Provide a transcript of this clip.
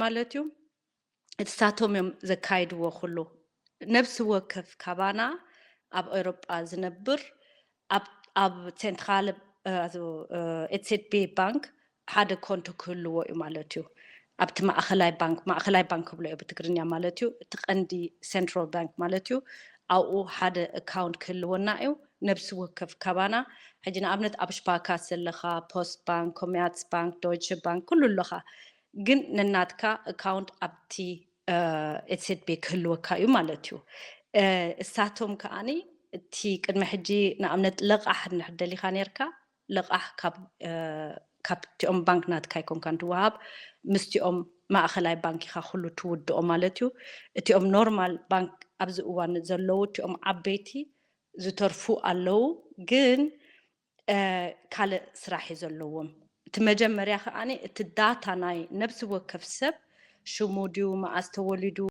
ማለት እዩ። እሳቶም እዮም ዘካይድዎ ኩሉ። ነብሲ ወከፍ ካባና ኣብ ኤውሮጳ ዝነብር ኣብ ሴንትራል ኤትሴት ቤ ባንክ ሓደ ኮንቶ ክህልዎ እዩ ማለት እዩ። ኣብቲ ማእኸላይ ባንክ ማእኸላይ ባንክ ክብሎ እዩ ብትግርኛ ማለት እዩ። እቲ ቀንዲ ሴንትራል ባንክ ማለት እዩ። ኣብኡ ሓደ ኣካውንት ክህልወና እዩ። ነብሲ ወከፍ ካባና ሕጂ ንኣብነት ኣብ ሽፓካስ ዘለኻ ፖስት ባንክ፣ ኮሜርትስ ባንክ፣ ዶይቸ ባንክ ኩሉ ኣለኻ። ግን ነናትካ ኣካውንት ኣብቲ ኤትሴት ቤ ክህልወካ እዩ ማለት እዩ። እሳቶም ከዓኒ እቲ ቅድሚ ሕጂ ንኣብነት ለቓሕ እንድሕር ደሊኻ ነርካ ለቓሕ ካብ ካብቲኦም ባንክ ናትካ ኣይኮንካን ትወሃብ ምስቲኦም ማእኸላይ ባንክ ኢኻ ኩሉ ትውድኦ ማለት እዩ። እቲኦም ኖርማል ባንክ ኣብዚ እዋን ዘለዉ እቲኦም ዓበይቲ ዝተርፉ ኣለዉ ግን ካልእ ስራሕ እዩ ዘለዎም። እቲ መጀመርያ ከዓኒ እቲ ዳታ ናይ ነብሲ ወከፍ ሰብ ሽሙ ድዩ መኣስ ተወሊዱ